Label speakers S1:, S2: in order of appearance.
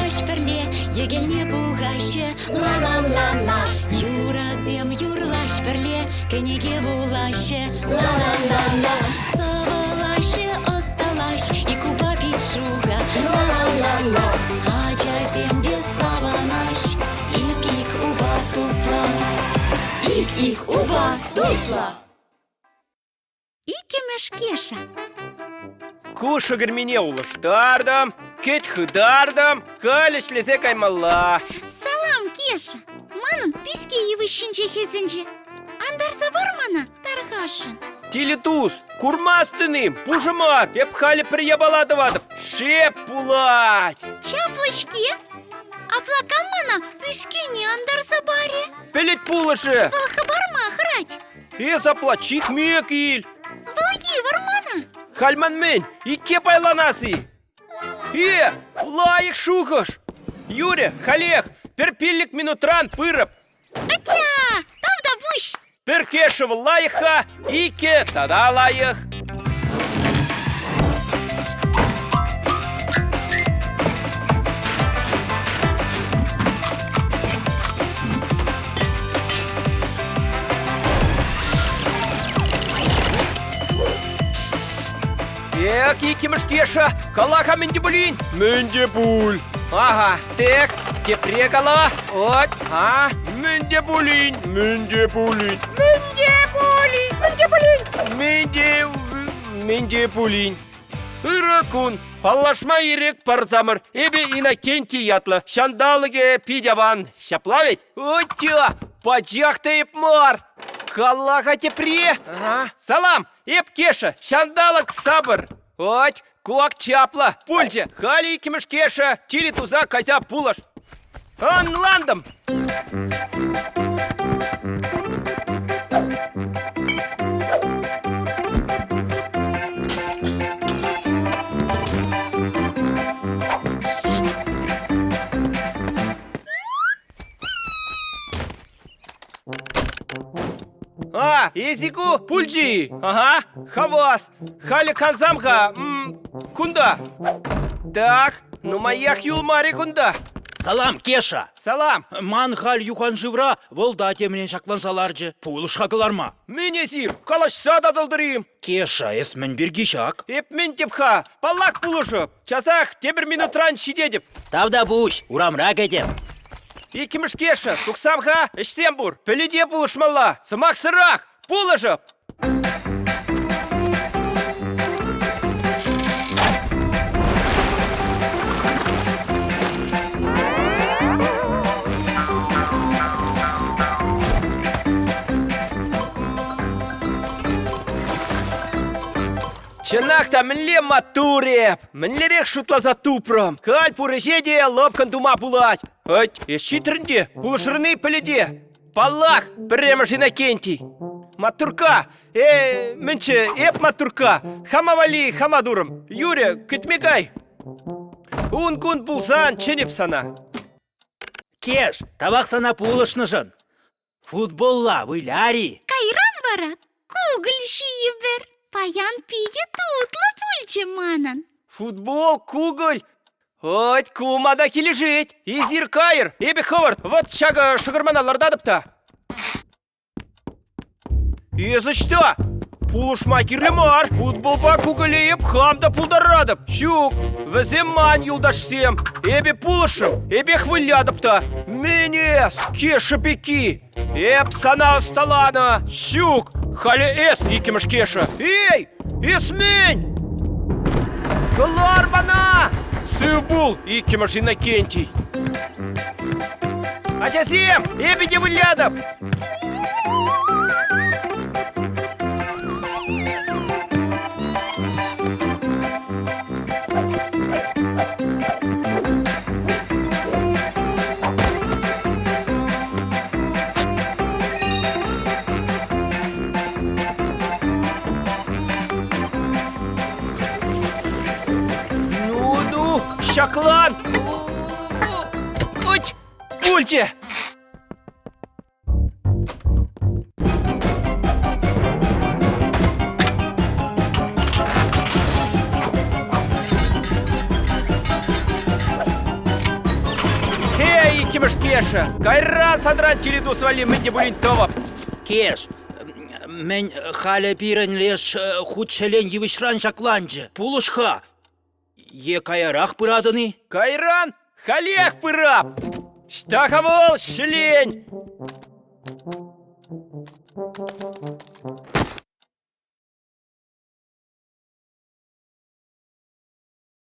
S1: юрлаҫ пӗрле, йӗкелне пухаҫҫӗ. Ла-ла-ла-ла. Юрӑсем юрлаҫ пӗрле, кӗнеке вулаҫҫӗ. Ла-ла-ла-ла. Сӑвӑлаҫҫӗ, ӑсталаҫ, ик упа пит шухӑ. Ла-ла-ла-ла. Ачасем те савӑнаҫ, ик-ик упа туслӑ. Ик-ик упа туслӑ.
S2: Иккӗмӗш Кеша.
S3: Ку шӗкӗрмене улӑштартӑм, кӗт хытартӑм, халь ӗҫлесе каймалла.
S2: Салам, Кеша! Манӑн пӳске йывӑҫ ҫинче хӗсӗнчӗ. Антарса пар мана, тархасшӑн.
S3: Тилӗ тус, курмастӑн-им? Пушӑ мар, эп халӗ пӗр япала тӑватӑп. Шеп пулать!
S2: Чаплӑ-ҫке! Апла кам мана пӳскене антарса парӗ?
S3: Пӗлӗт пулӑшӗ!
S2: Вӑл хӑпарма хӑрать.
S3: Эс апла чикме кил!
S2: Вӑл йывӑр мана!
S3: Халь ман мӗн, икке пайланас-и? Э, лайӑх шухӑш! Юрӗ, халех, пӗр пиллӗк минутран пырӑп.
S2: Атя, тавтапуҫ!
S3: Пӗр Кешев лайӑх-ха, иккӗ тата лайӑх. Эк, иккӗмӗш Кеша, кала-ха мӗн те пулин. Мӗн те пуль. Ага, тек, тепре кала. От, а, мӗн те пулин, мӗн те пулин. Мӗн те пулин, мӗн те пулин. Мӗн те, мӗн те пулин. Ырӑ кун! Паллашма ирӗк парсамӑр. Эпӗ Иннокентий ятлӑ. Ҫанталӑкӗ пит аван. Ҫапла ведь? Утя! Пачах та эп мар! Кала-ха тепре! Ага. Салам! Эп Кеша. Ҫанталӑк сапӑр. Ать, куак чаплӑ. Пулчӗ. Халӗ иккӗмӗш Кеша. Тилӗ туса кайса пулӑш. Ӑнлантӑм. А, эсику пулчӗ-и? Ага, хавас. Халӗ кансам-ха, кунта. Так, нумаях юлмарӗ кунта.
S4: Салам, Кеша!
S3: Салам!
S4: Ман халь юханшывра вӑлта темрен ҫакланса ларчӗ. Пулӑш-ха кӑларма.
S3: Мӗн эсир, калаҫса татӑлтӑр-им?
S4: Кеша, эс мӗн пирки ҫак?
S3: Эп мӗн теп-ха, паллах пулӑшӑп. Часах тепӗр минутран ҫитетӗп.
S4: Тавтапуҫ, урамра кӗтӗм.
S3: Иккӗмӗш Кеша, тухсам-ха, ӗҫсем пур. Пӗлӗте пулӑшмалла. Сӑмахсӑрах, пулӑшӑп. Чӑнах та мӗнле маттур эп! Мӗнлерех шутласа тупрӑм! Халь пур ӗҫе те лӑпкӑн тума пулать. Ӑть, эс ҫитрӗн те, пулӑшрӑн-и пӗлӗте? Паллах, пӗрремӗш Иннокентий. Маттурка, э, мӗнччӗ, эп маттурка. Хама валли хама турӑм. Юрӗ, кӗтме кай. Ун-кун пулсан чӗнӗп сана.
S4: Кеш, тавах сана пулӑшнӑшӑн. Футболла выляр-и?
S2: Кайран вара кукӑль ҫийӗпӗр. Паян питӗ тутлӑ пулчӗ манӑн.
S3: Футбол, кукӑль. Ӑть, ку мана килӗшет. Эсир кайӑр, эпӗ хӑвӑрт вӑт ҫакӑ шӑкӑрмана лартатӑп та. Эс ӑҫта? Пулӑшма кирлӗ мар. Футболпа кукӑле эп хам та пултаратӑп. Ҫук, вӗсем ман юлташсем. Эпӗ пулӑшрӑм, эпех вылятӑп та. Мӗн эс, Кеша пекки? Эп сана ӑсталанӑ. Ҫук, халӗ эс иккӗмӗш Кеша. Эй, эс мӗн? Кӑлар мана! Сыв пул, иккӗмӗш Иннокентий. Ачасем, эпӗ те вылятӑп. Ну-ну, ҫаклан! Уть, пулчӗ! иккӗмӗш Кеша. Кайран санран тилӗ тус валли мӗн те пулин тӑвӑп.
S4: Кеш, мӗн халӗ пирӗн леш хут ҫӗлен йывӑҫран ҫакланчӗ. Пулӑш-ха. Е каярах пыратӑн-и?
S3: Кайран халех пырап. Ҫта-ха вӑл ҫӗлен?